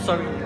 Sorry.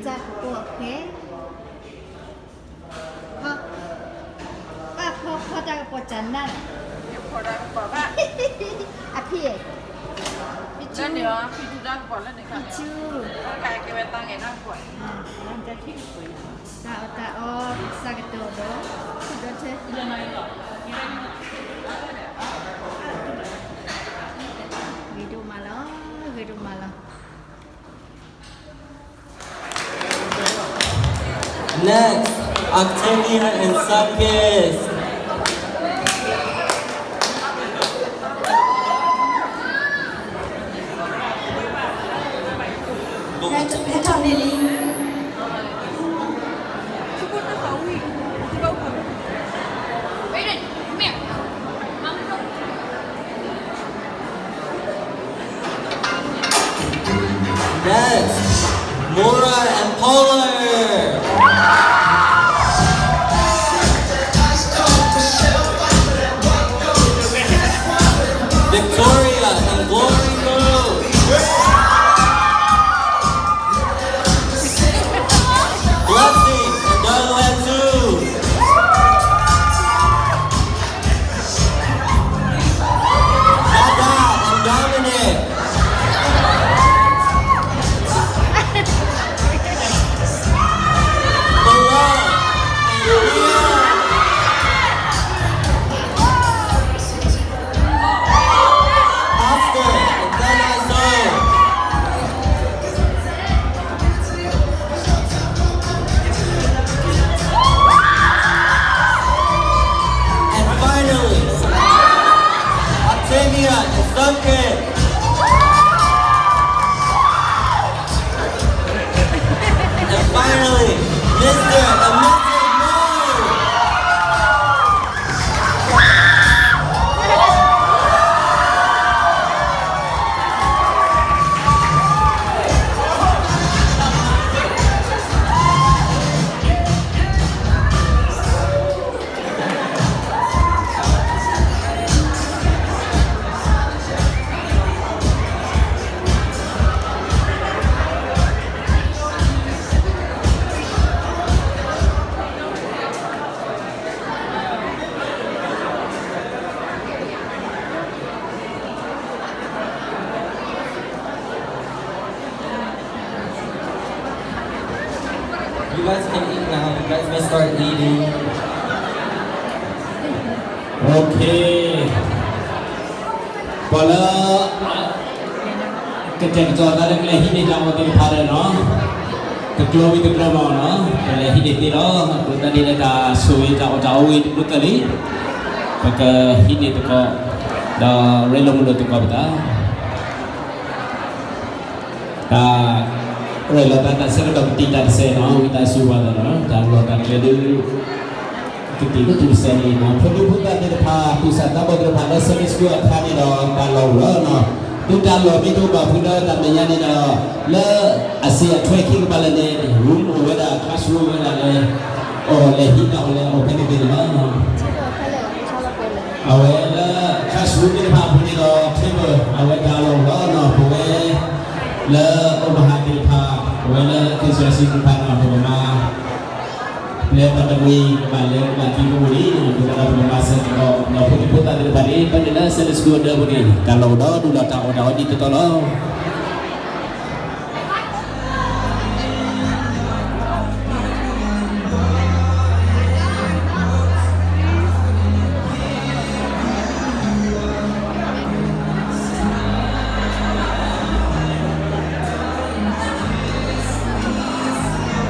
တၢ်ကပီၤဖဲ ဖီ ဖီတၢ်ကပီၤကနၣ် အဖံး ဖံးဆူ ဖံးဆူ တၢ်အီၣ်တၢ်အီ ကစၢ်ကတိၤဒီး ဒီးထဲ ဂ့ၤဒိၣ်မးလီၤ, ဂ့ၤဒိၣ်မးလီၤ. Next, Octavia and Sakis. ဟဲထီၣ်န့ၢ်လံ. Next, Mora and Polar. Victoria. It's okay. And finally, Mister and Missus Mo. You guys can eat now. You guys may start eating. Okay. ပှၤလၢ ကတဲာ်ကတီၤသးလၢကလဲၤဟံးန့ၢ်တၢ်အီၣ်သ့ၣ်တဖၣ်ဒီးနီၤ, တကျိၤဝံၤတကျိၤမးနီၤ, ကလဲၤဟံးန့ၢ်သ့လီၤ. အဃိသတးန့ၣ်လၢတၢ်ဆိၣ်ဂ့ၤတၢ်အီၣ်တၢ်အီဝံၤတကျိၤသၢလံ, ပကဟံးန့ၢ်သကိး, ဒီးရ့လိာ်မုာ်လိာ်သကိးပသး တၢ် ရ့လိာ်သးတၢ်ဆၢကတီၢ်ကတံာ်တၢ်တစဲးနီၤ, ဝံသးစူၤပှၤသးနီၤ, တၢ်လီၢ်တၢ်ကျဲဒုး ကတံာ်လၢတံာ်တစဲးန့ၣ်နီၤ, ဖိဒံဖိသၣ်သ့ၣ်တဖၣ် သူၣ်စၢ်သးဘီၣ်သ့ၣ်တဖၣ်လၢ Sunday School အခါန့ၣ်ဒီး တၢ်လီၢ်အိၣ်လီၤနီၤ, သုတၢ်လီၢ်မ့ၢ်တအိၣ်ဘၣ်ဖုးဒီးတၢ်မဲာ်ညါန့ၣ်ဒီး လၢအစ့အထွဲခံကပၤလၢ်န့ၣ် room အိၣ်ဝဲဒၣ် classroom ဝဲဒၣ်လၢ အီၣ်လဲၤဟံးတၢ်အီၣ်လဲၤအီၣ်ဖဲန့ၣ်သ့ၣ်န့ၣ်လီၤ. အဝဲလၢ classroom သ့ၣ်တဖၣ်အပူၤန့ၣ်ဒီး table အဝဲတၢ်လီၢ်အိၣ်လီၤနီၤ, ပဝဲ လၢအိၣ်မၤဟးသ့ၣ်တဖၣ်, ပဝဲလၢ K C R C သ့ၣ်တဖၣ်နီၤ, ပကမၤ လၢပတမှံၤကဘၣ်လဲၤကဘၣ်သံပအိၣ်န့ၣ် ပကဘၣ်ပကမၤစၢၤသကိး ဒီးဖိဒံဖိသၣ်သ့ၣ်တဖၣ်န့ၣ် ဖဲန့ၣ်လၢ Sunday School အဒၢပူၤန့ၣ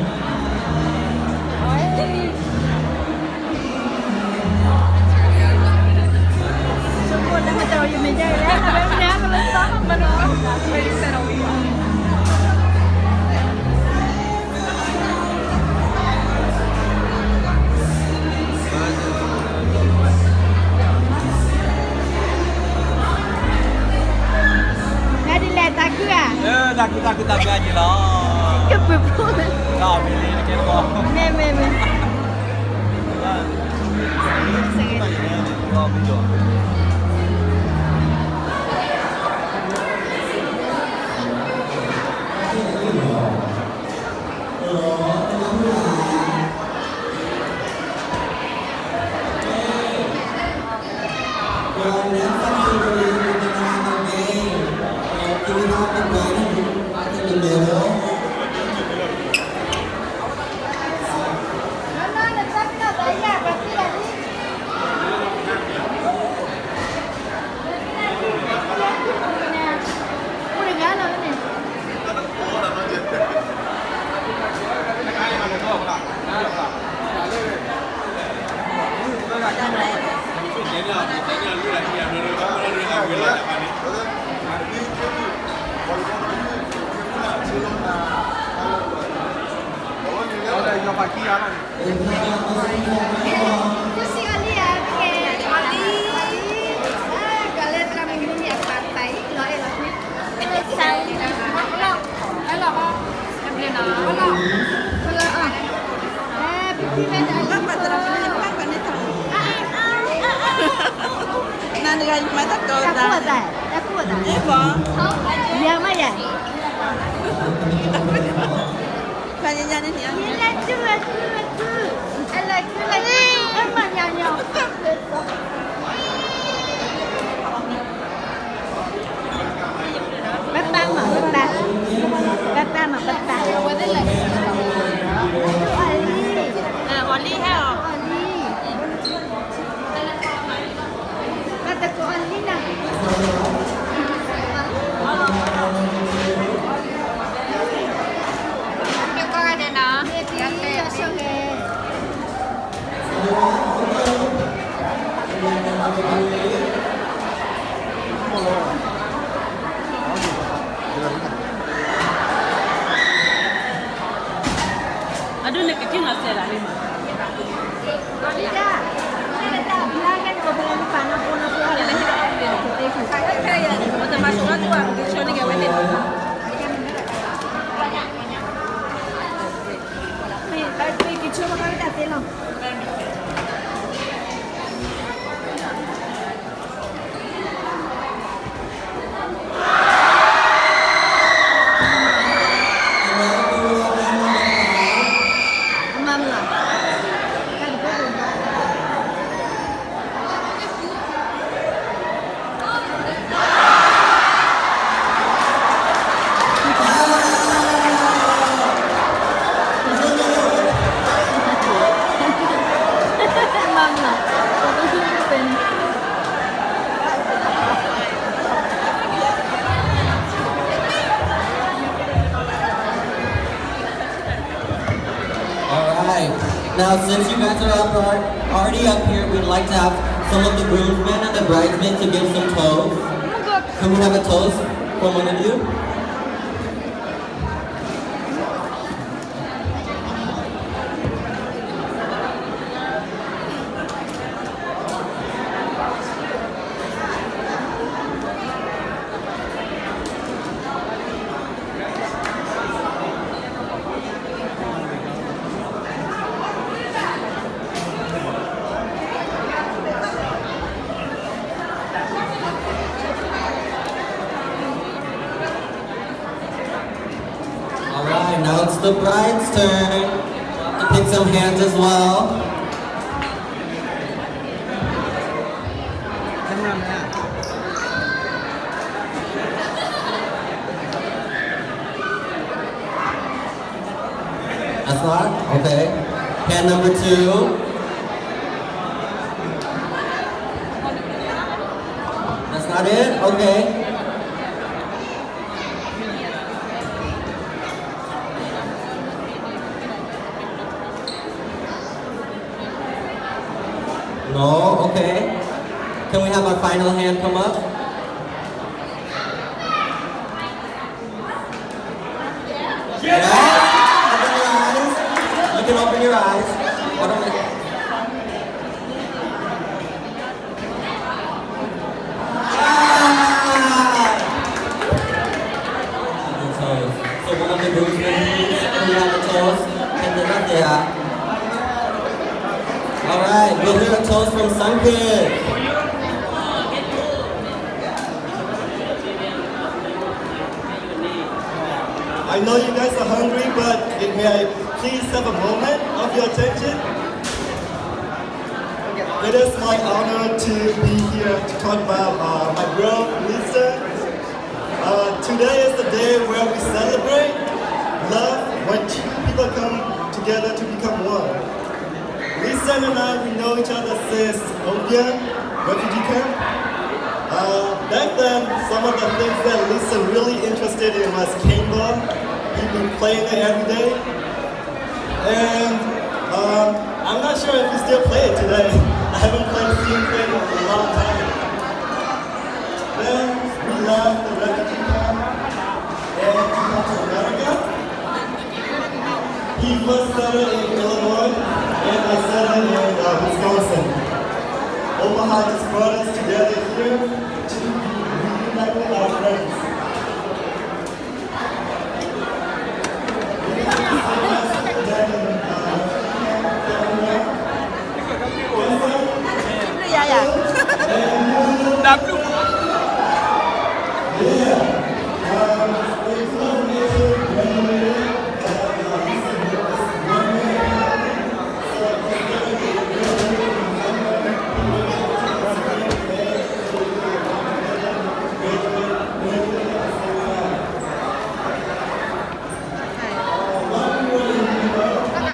် တၢ်လီၢ်အိၣ်ဒီဒူၣ်လီၤ, တၢ်အီၣ်တၢ်အီဒ်သိးသိးလီၤ. တၢ်ဒ်လဲၣ်တၢ်ခုၣ်ဧါ, တၢ်ခုၣ်တၢ်ခုၣ်တၢ်ဘျါက့ၤလီၤ, ကပူၤပူၤ, တၢ်အီၣ်မ့ၢ်လံတကဲတဘီ, မ့ၢ်မ့ၢ်မ့ၢ် နၤတဂၤယမၤတၢ်ကီတၢ်, တၢ်ကူၣ်အသး, တၢ်ကူၣ်အသး, ယၤမးယၤ, ဖဲညါန့ၣ်န့ၣ်, ယလဲၤကုၢ်ဝဲကုၢ်ဝဲကုၢ်, အလဲၤကုၢ်လဲၤကုၢ်, အမၤညါညါ ပပၢ်မး ပပၢ်, ပပၢ်မး ပပၢ်, အီၣ်လံ, အီၣ်လံ, အီၣ်လံ, ပတကအီၣ်လံနၤ, ပကီၢ်ဂၤဒဲး All right. Now, since you guys are up, are already up here, we'd like to have some of the groomsmen and the bridesmaids to give some toast. Can we have a toast from one of you? All right, now it's the bride's turn. We'll have to pick some hands as well. That's not? Okay. Hand number two. That's not it? Okay. No? Okay. Can we have our final hand come up? Yes! Open your eyes. You can open your eyes. Open it. Ah! So, so one of the groomsmen, please, can we have a toast? Can they not there? All right, we'll hear a toast from Sankey. I know you guys are hungry, but may I please have a moment of your attention? It is my honor to be here to talk about uh, my bro, Lisa. Uh, today is the day where we celebrate love when two people come together to become one. Lisa and I, we know each other since Obiang refugee camp. Uh, back then, some of the things that Lisa really interested in was paintball. He'd been playing it every day. And um, I'm not sure if he still play it today. I haven't played seen play in a long time. Then we left the refugee camp and we come to America. He first settled in Illinois and I settled in uh, Wisconsin. Omaha just brought us together here to reunite with our friends.